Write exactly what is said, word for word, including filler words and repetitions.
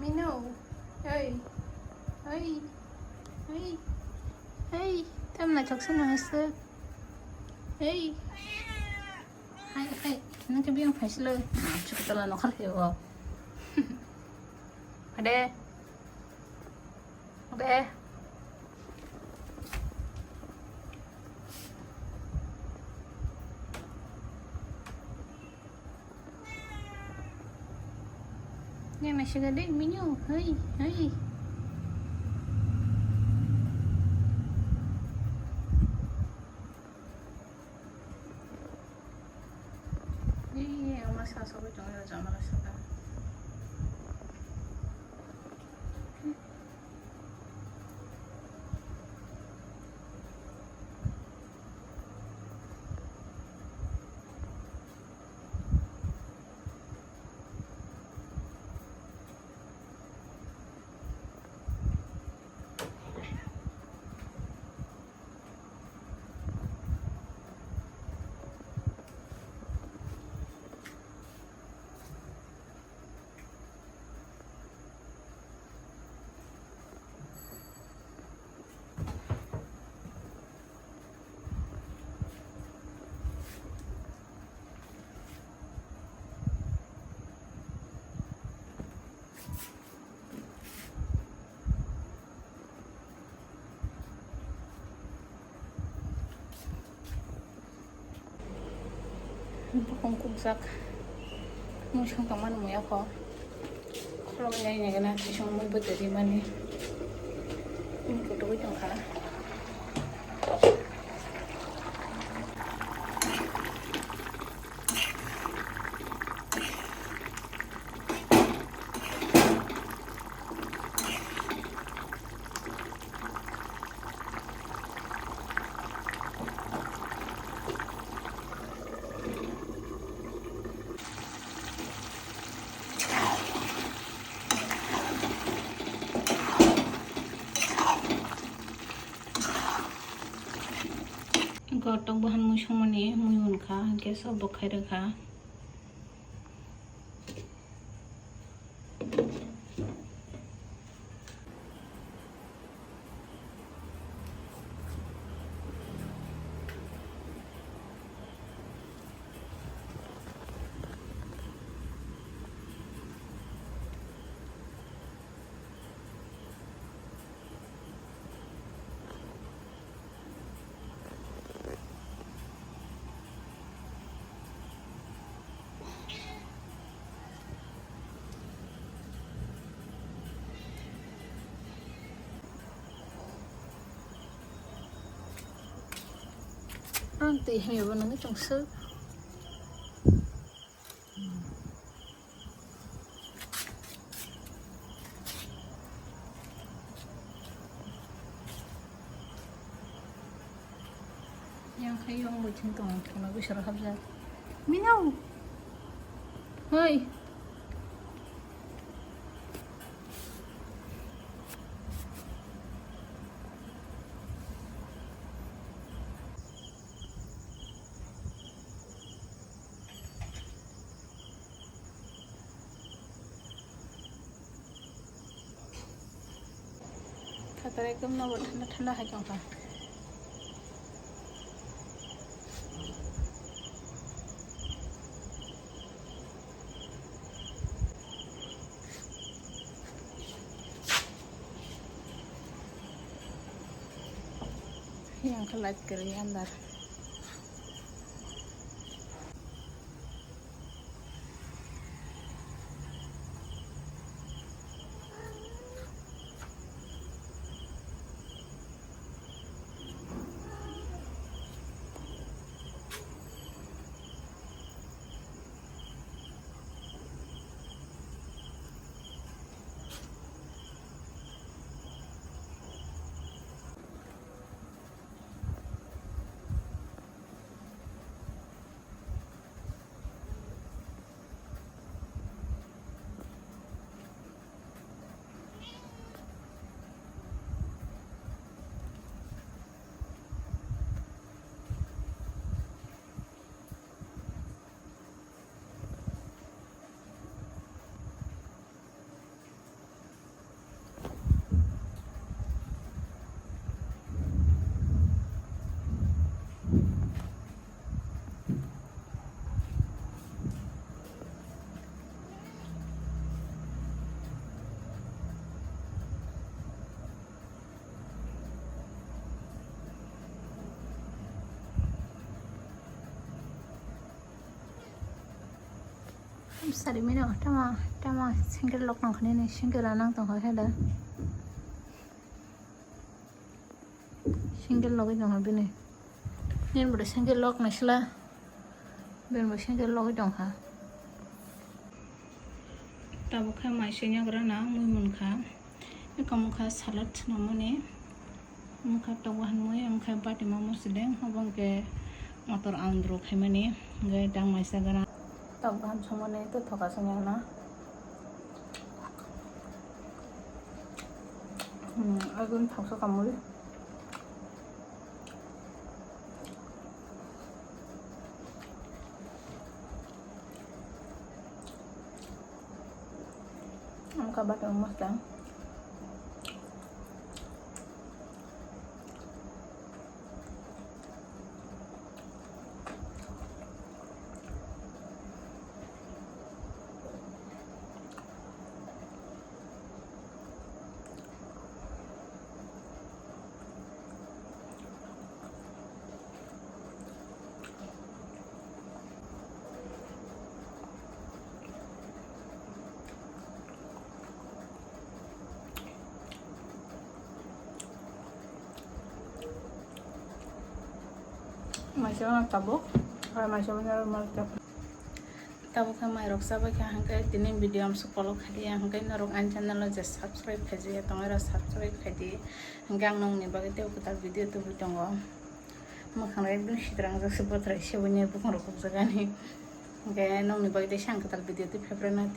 Mino, oi, oi, oi, oi, tamna choksa nang aswk, oi, hai, hai, nang khe biyang phaislo, chukutala nokhar khe o, ade. Be. Yang nasi gede minyo, hei, hei. Ih, ama sa sobo chong ya jama la saka. Bokong kukjak. Mui song tongmani muya kho. Khorok nai nai gana thisong mui bwtwi rimani. Mui kutugwi tongkha. Gotok bahan mui songmani mui unkha, gas o bo khairokha. Ang twi hamya bo nangwi tong swk. Yang khai yang bo thing tong thangna bisaro habjak. Mino. Hoi. Phatar ekdom nogo thanda thanda hai tongkha. Yang khe light kwrwi andar. Sari mino tama tama single lock nang khani ni single anang tong kha da. Single logwi tong kha bini. Nini bo single log naisla. Bini bo single logwi tong kha. Tabuk khe mai sengyagra na mui mun kha. Eko mokha salad swnamani. Mokha tok bahan mui, mokha bati ma mosodeng, obo hwnkhe motor andro khaimani. Hwnkhe dang mai sagra. Tok bahan songmani tei thoka sengyak na. Hmm, ekdom thoksa kamui. Ang kabat ang masang. Maisa tabuk, maisa tabuk khe mairok chabai kha, hwnkhe tini video amsuk kolok khaidi, hwnkhe norok ani channel o je subscribe khaijaya tongo, subscribe khaidi, hwnkhe ang nongni bagwi tei kwtal video tubui tongo. Mwkhang rok ekdom sitrangjak se, bothrai se, buini bukhang rok khukjagani. Hwnkhe nongni bagwi tei sang kwtal video tei phaipra nai.